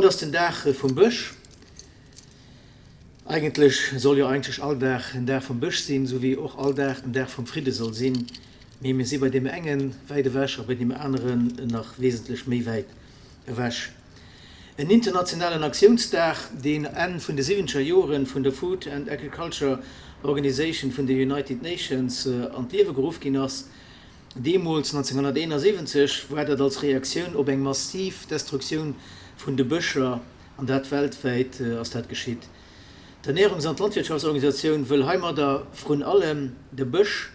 Haut ass den Dag vum Bësch. Eigentlech soll jo eigentlech all Dag en Dag vum Bësch sinn, esou wéi och all Dag den Dag vum Fridde soll sinn. Mee mir si bei deem enge wäit ewech a bei deem aneren nach wesentlech méi wäit ewech. En internationalen Aktiounsdag, deen Enn vun de siwwenzeger Joren vun der Food and Agriculture Organization vun de United Nations an d'Liewe geruff ginn ass. Deemools, 1971, war dat als Reaktioun op eng massiv Destruktioun vun de Bëscher, an dat weltwäit ass dat geschitt. D'Ernärungs an d'Landwirtschaftsorganisatioun wëll heimadder vrun allem de Bësch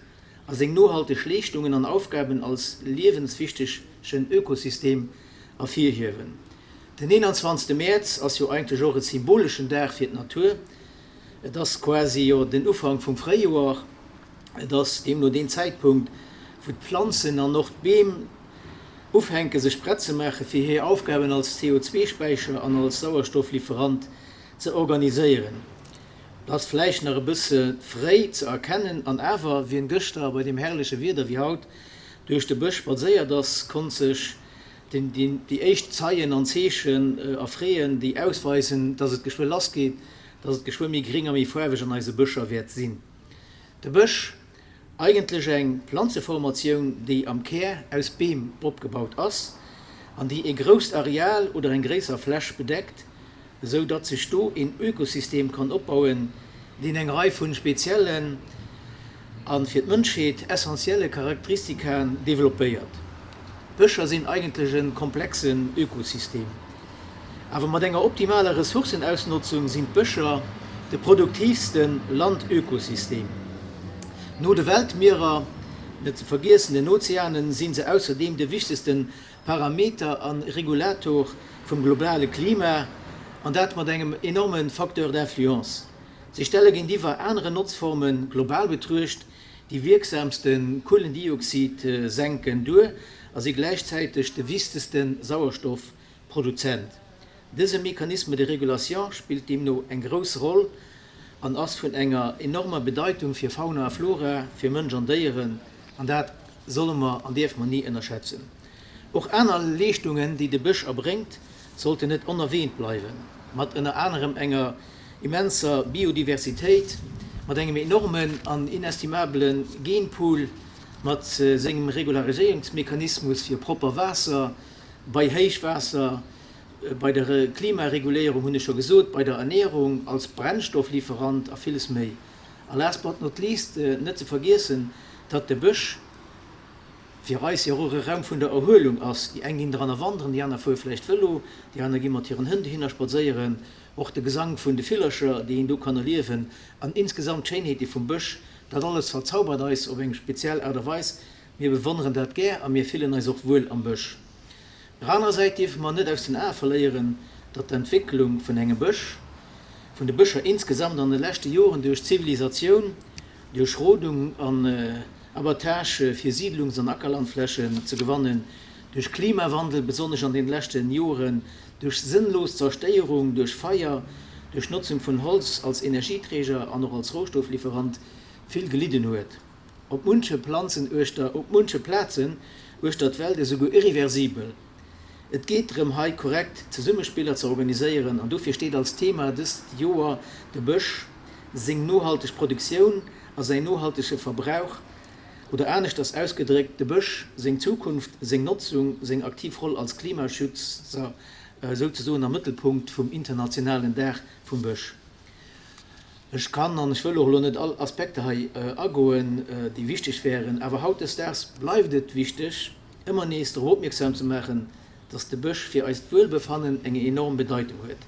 a seng nohalteg Leeschtungen an Aufgaben als liewenswichtegen Ökosystem ervirhiewen. Den 21 Mäerz ass jo eigentlech och e symboleschen Dag fir d'Natur. Et ass quasi jo den Ufank vum Fréijoer. Et ass deemno deen Zäitpunkt, wou d'Planzen an och d'Beem ufänke sech prett ze maache fir hir Aufgaben als CO2-Späicher an als Sauerstofflieferant ze organiséieren. Dat ass vläicht nach e bësse fréi ze erkennen, an awer, wien gëschter bei deem herrleche Wieder wéi haut duerch de Bësch spadséiert ass, konnt sech déi éischt Zeien an Zeechen erfreeën, déi ausweisen, dass et geschwë lass geet, dass et geschwë méi gréng a méi faarweg an eise Bëscher wäert sinn. De Bësch, eigentlech eng Planzeformatioun, déi am Kär aus Beem opgebaut ass an déi e grousst Areal oder eng gréisser Fläch bedeckt, esou datt sech do een Ökosystem kann opbauen, deen eng Rei vu speziellen a fir d'Mënschheet essentielle Charakteristikaen developpéiert. Bëscher sinn eigentlech e komplexen Ökosystem. Awer mat enger optimaler Ressourcenausnotzung sinn d'Bëscher de produktiivste Landökosystem. No de Weltmierer, net ze vergiessen den Ozeanen, si se ausserdeem de wichtegste Parameter a Regulator vum globale Klima, an dat mat engem enorme Facteur d'influence. Si stelle géintiwwer aneren Notzforme global betruecht déi wierksamste Kuelendioxid-Senken duer a si gläichzäiteg de wichtegste Sauerstoffproduzent. Dëse Mécanisme de régulation spillt deemno eng grouss Roll an ass vun enger enormer Bedeitung fir Fauna a Flora, fir Mënsch an Déieren, an dat solle mer an dierfe mer ni ënnerschätzen. Och aner Leeschtungen, déi de Bësch erbréngt, sollten net onerwähnt bleiwen, mat ënner anerem enger immenser Biodiversitéit, mat engem enormen an inestimabele Genpool, mat sengem Regulariséierungsmechanismus fir propper Waasser bei Héichwaasser, bei der Klimareguléierung, hunn ech scho gesot, bei der Ernährung, als Brennstofflieferant a villes méi. A last but not least net ze vergiessen, datt de Bësch fir eis jo och e Raum vun der Erhuelung ass. Déi eng ginn dranner wanderen, déi aner fuere vläicht Vëlo, déi aner gi mat hiren Hënn dohinner spadséieren. Och de Gesank vun de Villercher, déi een do kann erliewen, an insgesamt d'Schéinheete vum Bësch, dat alles verzaubert eis op eng speziell Aart a Weis. Mir bewonneren dat gär a mir fillen eis och wuel am Bësch. Op der anerer Säit dierfe mer net aus den Ae verléieren, datt d'Entwécklung vun engem Bësch, vun de Bëscher insgesamt an de leschte Joren duerch d'Zivilisatioun, duerch Rodung an Abattage fir Siidlungs an Ackerlandflächen ze gewannen, duerch Klimawandel, besonnesch an den leschte Joren, duerch sënnlos Zerstéierung duerch Feier, duerch Notzung vun Holz als Energieträger an och als Rohstofflieferant, vill gelidden huet. Op munche Planzen uechter op munche Plazen uechter d'Welt esouguer irreversibel. Et geet drëm hei korrekt Zesummespiller ze organiséieren an dofir steet als Thema dëst Joer de Bësch, seng nohalteg Produktioun a säin nohaltege Verbrauch, oder aneschters ausgedréckt, de Bësch, seng Zukunft, seng Notzung, seng aktiv Roll als Klimaschützer souzesoen am Mëttelpunkt vum internationalen Dag vum Bësch. Ech kann an ech wëll och elo net all Aspekter hei agoen, déi wichteg wären, awer hautdesdaags bleift et wichteg, ëmmer nees drop opmierksam ze maachen, dass de Bësch fir eist Wuelbefannen eng enorm Bedeitung huet,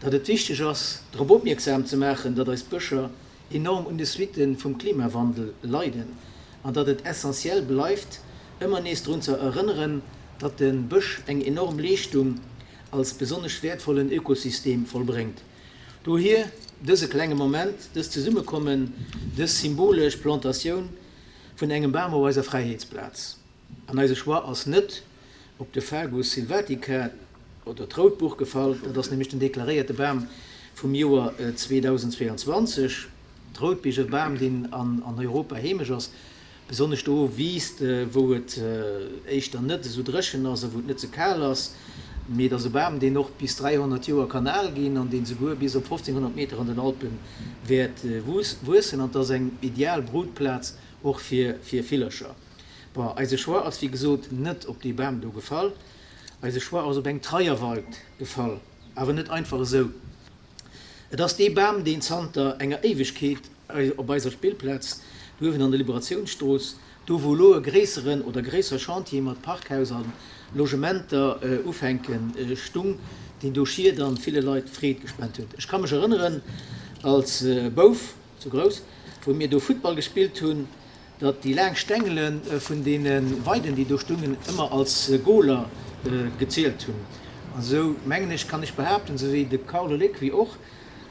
datt et wichteg ass, drop opmierksam ze maachen, datt eis Bëscher enorm un de Suitte vum Klimawandel leiden an datt et essentiell bleift, ëmmer nees drun ze erënneren, datt de Bësch eng enorm Leeschtung als besonnesch wäertvollen Ökosystem vollbréngt. Dohier dëse klenge Moment, dëst Zesummekommen, dës symbolesch Plantatioun vun engem Bam op eiser Fräiheetsplaz. An eise Choix ass net op de Fagus sylvatica oder d'Routbuch gefall, dat ass nämlech den deklaréierte Bam vum Joer 2022. D'Routbich, e Bam, deen an Europa heemesch ass, besonnesch do wiisst, wou et éischter net esou dréchen ass a wou et net ze kal ass. Mee et ass e Bam, deen och bis 300 Joer kann al ginn an deen souguer bis op 1500 Meter an den Alpe wäert wuessen. An et ass eng ideal Brutplaz och fir Villercher. Bon, eise Choix ass wéi gesot net op dee Bam do gefall. Eise Choix ass op eng Treierweid gefall, awer net einfach esou. Et ass dee Bam, deen zanter enger Éiwegkeet op eiser Spillplaz do uewen an der Liberatiounsstrooss, do wou elo e gréisseren oder gréisser Chantier mat Parkhaus a Logementer ufänken, stung, deen do Schied an ville Leit Freed gespent huet. Ech ka mech erënneren, als Bouf, zu grouss, wou mir do Futtball gespillt hunn, datt déi laang Stengele vun deene Weiden, déi do stungen, ëmmer als Goler gezielt hunn. An esou, mengen ech, kann ech behaapten, esou wéi de Carlo Lequi och,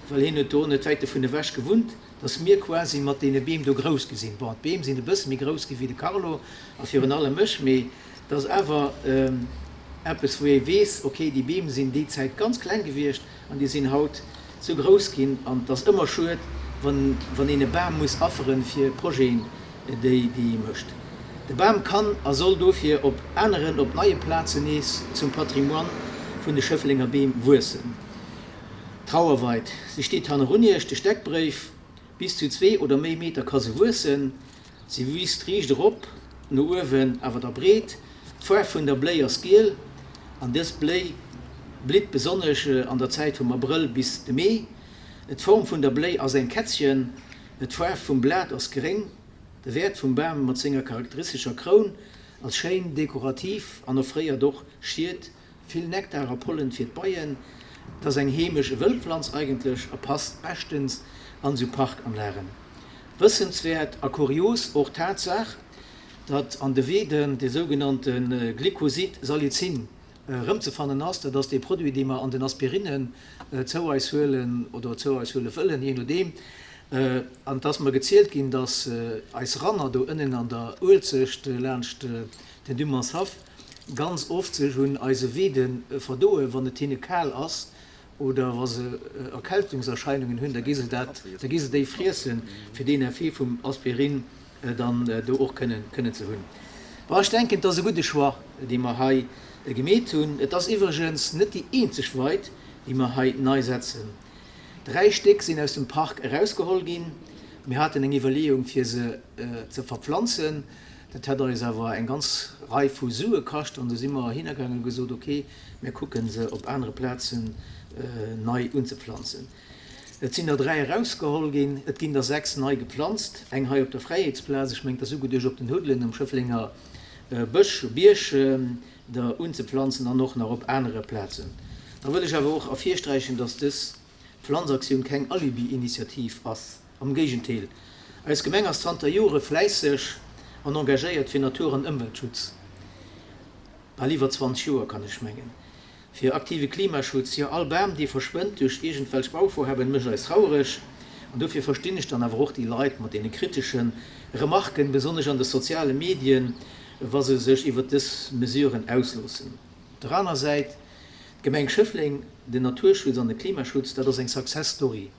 well hien huet do net wäit dovun ewech gewunnt, datt mir quasi mat deene Beem do grouss gi sinn. Bon, d'Beem sinn e bësse méi grouss gi wéi de Carlo a virun allem ech, mee et ass awer eppes, wou ee weess, okay, déi Beem sinn déi Zäit ganz kleng gewiescht An déi sinn haut sou grouss ginn. An et ass ëmmer schued, wann wann een e Bam muss afferen fir Projeten, déi déi ee mécht. De Bam kann a soll dofir op aneren, op neie Plazen nees zum Patrimoine vun de Schëfflenger Beem wuessen. Trauerweid, si steet hannerun Iech, de Steckbréif. Bis zu zwee oder méi Meter ka se wuessen. Si wiisst riicht erop, no uewen awer da breet. D'Faarf vun der Bléi ass giel an dës Bléi blitt besonnesch an der Zäit vum Abrëll bis de Mee. D'Form vun der Bléi ass eng Kätzchen. D'Faarf vum Blat ass gréng. De Wäert vum Bam mat senger charakteristescher Kroun ass schéin dekorativ an offréiert och Schied Vill Nektar a Pollen fir d'Beien. Et ass eng heemesch Wëllpflanz eigentlech a passt beschtens an sou Parkanlagen. Wëssenswäert a kurios och d'Tatsaach, datt an de Weeden de sougenannte Glykosid Salicin erëmzefannen ass. Dat ass dee Produit, dee mer an den Aspirinnen zou eis huelen oder zou eis huele wëllen, jee nodeem. An et ass mer gezielt ginn, datt eis Ranner do ënnen an der Uelzecht laanscht den Dumanshaff ganz oft sech un eise Weede verdoen, wann et hinne kal ass oder wa se Erkältungserscheinungen hunn, da gi se dat, da gi se déi friessen, fir deen Effet vum Aspirin dann do och kënnen kënnen ze hunn. Bon, ech denken, et ass e gudde Choix, dee mer hei gemeet hunn. Et ass iwwregens net déi eenzeg Weid, déi mer hei nei setzen. Dräi Stéck sinn aus dem Park erausgeholl ginn. Mir haten eng Iwwerleeung, fir se ze verpflanzen. Dat hätt eis awer eng ganz Rei vu Sue kascht an du si mer hinnergaangen hu gesot, ok, mir kucke se op anere Plazen nei unzepflanzen. Et sinn der 3 erausgeholl ginn, et ginn der 6 nei geplanzt, eng hei op der Fräiheetsplaz, ech mengen et ass ugeduecht op den Huddelen um Schëfflenger Bësch, Bierg, der unzepflanzen an och nach op anere Plazen. Da wëll ech awer och ervirsträichen, dass dës Pflanzaktioun keng Alibi-Initiativ ass. Am Géigentéel, eis Gemeng ass zanter Jore fläisseg an engagéiert fir Natur an Ëmweltschutz, bal iwwer 20 Joer kann ech mengen, fir aktive Klimaschutz. Jo, all Bam dee verschwënnt duerch iergendwelch Bauvorhaben mécht eis trauereg. An dofir verstinn ech dann awer och déi Leit mat deene kritesche Remarken, besonnesch an de soziale Medien, wa se sech iwwert dës Mesuren ausloossen. Op der aner Säit, d'Gemeng Schëffleng, den Naturschutz an de Klimaschutz, dat ass eng Success Story.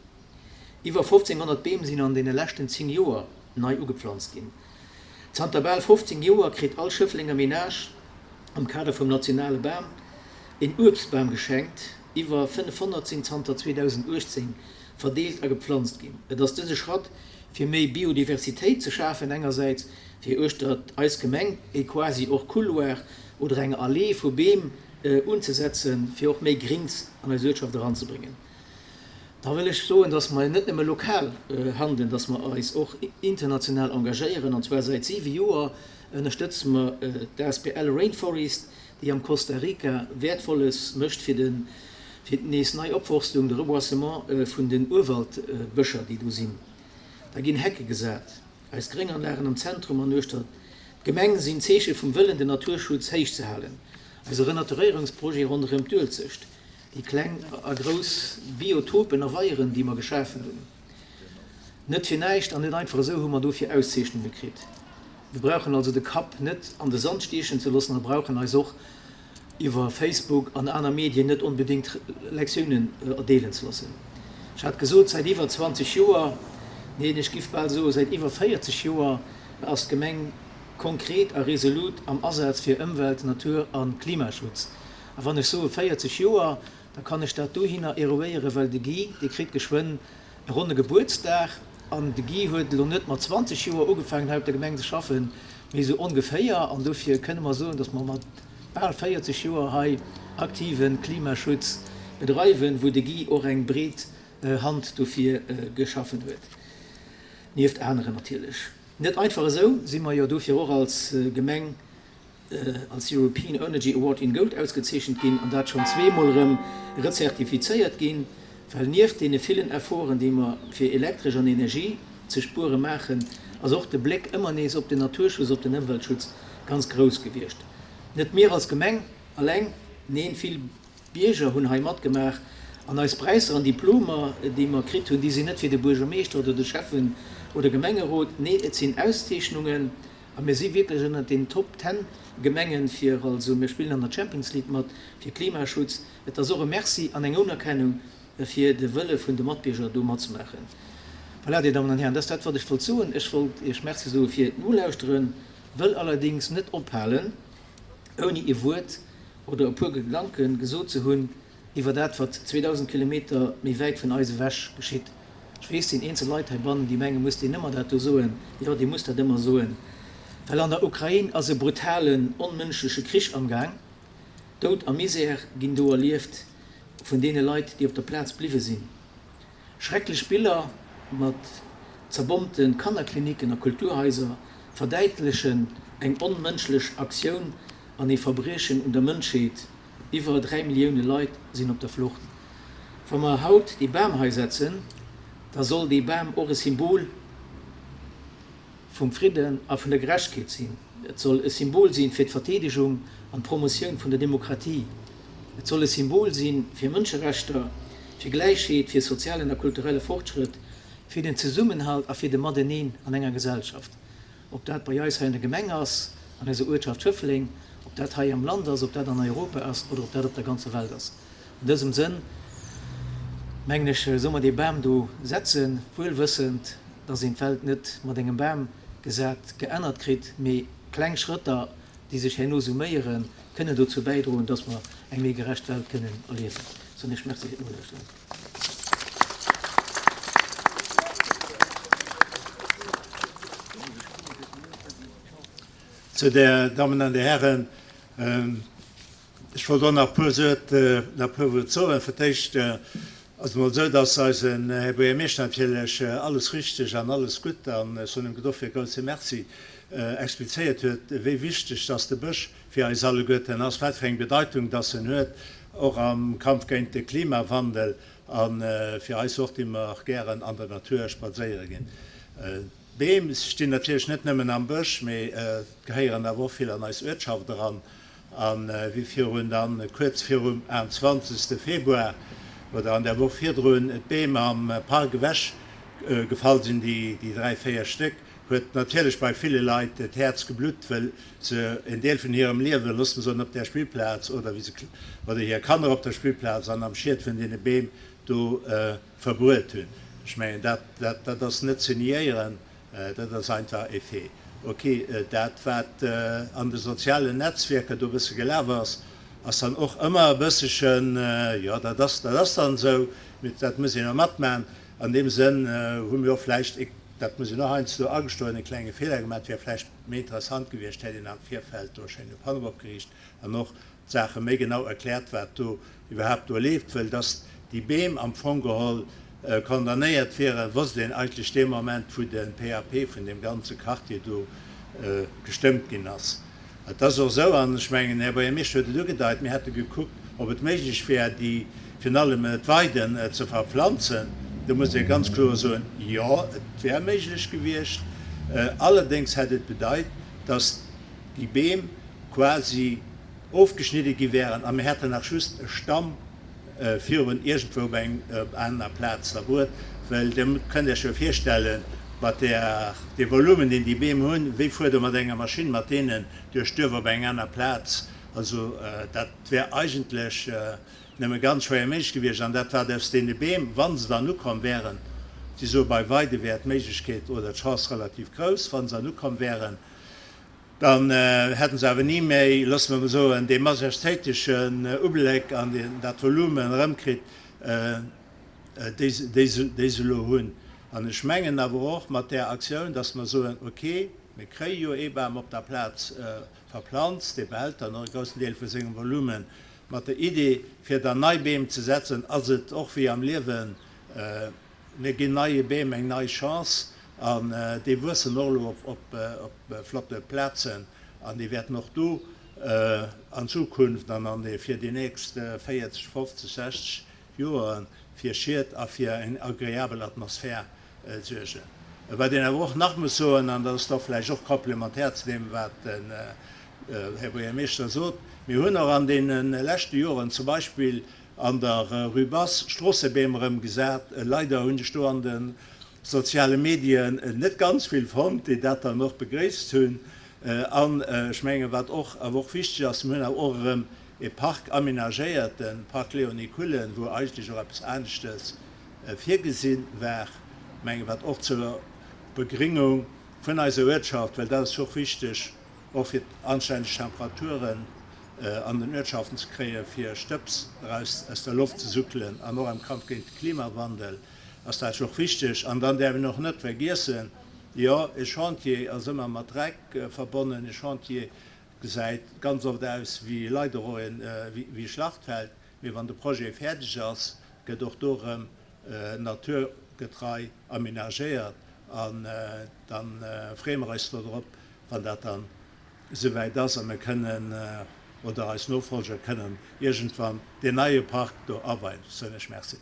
Iwwer 1.500 Beem sinn an deene leschten 10 Joer nei ugepflanzt ginn. Zanter bal 15 Joer kritt all Schëfflenger Menage am Kader vum nationale Bam een Uebstbam geschenkt. Iwwer 500 sinn zanter 2018 verdeelt a gepflanzt ginn. Et ass dëse Schratt fir méi Biodiversitéit ze schafen engersäits, fir uechter eis Gemeng ee quasi och Couloir oder eng Allee vu Beem unzesetzen, fir och méi Grings an eis Uertschaft eranzebréngen. Da wëll ech soen, dass mer net nëmme lokal handeln, dass mer eis och international engagéieren. An zwar säit siwe Joer ënnerstëtze mer d'ASBL Rainforest, déi am Costa Rica Wäertvolles mécht fir de fir d'nees nei Opforstung, de Reboissement vun den Urwaldbëscher, déi do sinn. Da ginn Hecke gesat. Eis Grénganlagen am Zentrum an uechter d'Gemeng sinn Zeeche vum Wëllen, den Naturschutz héich ze halen. Eise Renaturéierungsprojet ronderëm d'Uelzecht, Déi kleng a grouss Biotopen a Weieren, déi mer geschafen hunn. Net fir näischt an net einfach esou hu mer dofir Auszeechnunge kritt. Mir brauchen also de Kapp net an de Sand stiechen ze loossen a brauchen eis och iwwer Facebook an aner Medien net onbedéngt Lektiounen erdeelen ze loossen. Ech hat gesot, säit iwwer 20 Joer, neen, ech giff bal soe säit iwwer 40 Joer ass d'Gemeng konkret a resolut am Asaz fir Ëmwelt-, Natur a Klimaschutz. A wann ech soe 40 Joer, da kann ech dat dohinner eruéieren, well de Guy, dee kritt geschwënn e ronne Gebuertsdag. An de Guy huet elo net mat 20 Joer ugefaangen hei op der Gemeng ze schaffen, mee esou ongeféier. An dofir kënne mer soen, datt mer mat bal 40 Joer hei aktive Klimaschutz bedreiwen, wou de Guy och eng breet Hand dofir geschaffen huet, nieft aneren natierlech. Net einfach esou si mer jo dofir och als Gemeng als European Energy Award in Gold ausgezeechent ginn an dat schonn zweemol erëm rezertifizéiert ginn, well nieft deene villen Efforten, déi mer fir Elektresch an Energie ze spuere maachen, ass och de Bléck ëmmer nees op den Naturschutz, op den Ëmweltschutz ganz grouss gewiescht. Net mir als Gemeng alleng, neen, vill Bierger hunn hei matgemaach an eis Präisser an Diplomer, déi mer kritt hunn, déi sinn net fir de Buergermeeschter oder de Schäffen oder Gemengerot, nee, et sinn Auszeechnungen a mir si wierklech ënnert den Top Ten Gemengen fir, also mir spillen an der Champions League mat fir Klimaschutz. Et ass och e Merci an eng Unerkennung fir de Wëlle vun de Matbierger do matzemaachen. Voilà, Dir Dammen an Hären, dat ass dat wat ech wollt soen. Ech wollt Iech Merci soe fir d'Nolauschteren, wëll allerdéngs net ophalen ouni e Wuert oder e puer Gedanke gesot ze hunn iwwer dat, wat 2.000 Kilometer méi wäit vun eis ewech geschitt. Ech weess, sinn eenzel Leit heibannen, déi mengen, muss deen ëmmer dat do soen? Jo, dee muss dat ëmmer soen, well an der Ukrain ass e brutalen, onmënschleche Krich amgaang. Doud a Misär ginn do erlieft vun deene Leit, déi op der Plaz bliwwe sinn. Schrecklech Biller mat zerbombte Kannerklinicken a Kulturhaiser verdäitlechen eng onmënschlech Aktioun an ee Verbriechen un der Mënschheet. Iwwer 3 Millioune Leit sinn op der Flucht. Wa mer haut dee Bam hei setzen, da soll dee Bam och e Symbol vum Fridden a vun der Gerechtegkeet sinn. Et soll e Symbol sinn fir d'Verteedegung an d'Promotioun vun der Demokratie. Et soll e Symbol si fir Mënscherechter, fir Gläichheet, fir sozialen a kulturelle Fortschrëtt, fir den Zesummenhalt a fir de Mateneen an enger Gesellschaft. Ob dat bei eis hei an der Gemeng ass, an eiser Uertschaft Schëffleng, ob dat hei am Land ass, ob dat an Europa ass oder ob dat op der ganzer Welt ass. An dësem Sënn, mengen ech, solle mer dee Bam do setzen, wuel wëssend, dass een d'Welt net mat engem Bam gesat geännert kritt, mee kleng Schrëtter, déi sech herno summéieren, kënnen dozou bäidroen, dass mer eng méi gerecht Welt kënnen erliewen. Soen Iech Merci fir d'Nolauschteren. Sou, Dir Dammen an Dir Hären, ech wollt och nach e puer Suert, nach e puer Wuert soen. Fir d'éischt ass et emol esou, dass eisen Här Buergermeeschter natierlech alles richteg an alles gutt, an ech soen him dofir e grousse Merci, explizéiert huet, wéi wichteg dass de Bësch fir eis alleguerten ass, wat fir eng Bedeitung dass en huet, och am Kampf géint de Klimawandel a fir eis och, déi mer gären an der Natur spadséiere ginn. D'Beem stinn natierlech net nëmmen am Bësch, mee gehéieren awer och vill an eis Uertschaft eran. A wéi virun dann kuerz virum 21. Februar oder an der Woch virdrun d'Beem am Park ewech gefall sinn, déi 3, 4 Stéck, huet natierlech bei ville Leit d'Häerz geblutt, wëll se en Deel vun hirem Liewen, loosse mer soen, op där Spillplaz oder wéi se oder hir Kanner op der Spillplaz an am Schiet vun deene Beem do verbruet hunn. Ech mengen, dat, dat, dat ass net ze niéieren, dat ass einfach e Fait. Ok, dat wat an de sozialen Netzwierker do e bësse gelaf ass, ass dann och ëmmer e bëssechen, jo, dat ass, dat ass dann esou, mee dat muss een och matmachen. An deem Sënn hu mir och vläicht e, dat muss een och heiansdo agestoen, e klenge Feeler gemaach. Et wär vläicht méi interessant gewiescht, hätt een am Virfeld do e schéine Panneau opgeriicht an och d'Saache méi genau erkläert, wat do iwwerhaapt do leeft, wëll dass déi Beem am Fong geholl condamnéiert wieren, wosst een eigentlech dee Moment, wou de PAP vun deem ganze Quartier do gestëmmt ginn ass. Et ass och esou, an ech mengen, den Här Buergermeeschter huet et ugedeit, mir hätte gekuckt, ob et méiglech wär, déi, virun allem d'Weiden ze verpflanzen. Do muss ee ganz kloer soen, Jo, et wär méiglech gewiescht. Allerdéngs hätt et bedeit, dass déi Beem quasi ofgeschnidde gi wären a mir hätten nach just e Stamm virun iergendwou op eng aner Plaz da bruet, well Dir kënnt Iech jo virstellen, mat där, dee Volumen, deen déi Beem hunn, wéi fuert Der mat enger Maschinn mat deenen duerch d'Duerf op eng aner Plaz? Also dat wär eigentlech nëmme ganz schwéier méiglech gewiescht. An dat, wat aus deene Beem, wa se dann ukomm wären, si soe bei Weide wär d'Méiglechkeet oder d'Chance relativ grouss, wa se dann ukomm wären. Dann hätte se awer ni méi, loosse mer emol soen, dee majestäteschen Ubléck an dat Volumen erëmkritt, déi se elo hunn. An ech mengen awer och mat där Aktioun, dass mer soen, okay, mir kréie jo ee Bam op der Plaz verplanzt, dee behält dann och e groussen Deel vu sengem Volumen, mat der Idee, fir dann nei Beem ze setzen, ass et och wéi am Liewen, Mir ginn neie Beem eng nei Chance an déi wuessen och elo op flotte Plazen an déi wäerten och do an Zukunft an an fir déi nächst 40, 50, 60 Joere fir Schied a fir eng agreabel Atmosphär suergen. Wat een awer och nach muss soen, an dat ass da vläicht och complémentaire zu deem, wat den Här Buergermeeschter sot, Mir hunn och an deene leschte Joren zum Beispill an der Rue Basse Stroossebeem erëm gesat. Leider hunn ech do an de soziale Medien net ganz vill fonnt, déi dat dann och begréisst hunn. An ech mengen, wat och awer och wichteg ass, mir hunn awer och erëm e Park amenagéiert, de Park Léonie Kullen, wou eigentlech och eppes aneschtes virgesi war. Ech mengen, wat och zur Begringung vun eiser Uertschaft, well dat ass jo och wichteg, och fir anstänneg Temperaturen an den Uertschaften ze kréien, fir Stëbs eraus aus der Loft ze suckelen an och am Kampf géint de Klimawandel ass dat jo och wichteg. An dann däerf een och net vergiessen, jo, e Chantier ass ëmmer mat Dreck verbonnen, e Chantier gesäit ganz oft aus wéi leider och wéi e Schlachtfeld, mee wann de Projet fäerdeg ass, gëtt och do erëm naturgetrei amenagéiert an da freeë mer eis dodrop, wann dat dann esouwäit ass a mir kënnen, oder eis Nofolger kënnen iergendwann deen neie Park do aweien, soen ech Merci.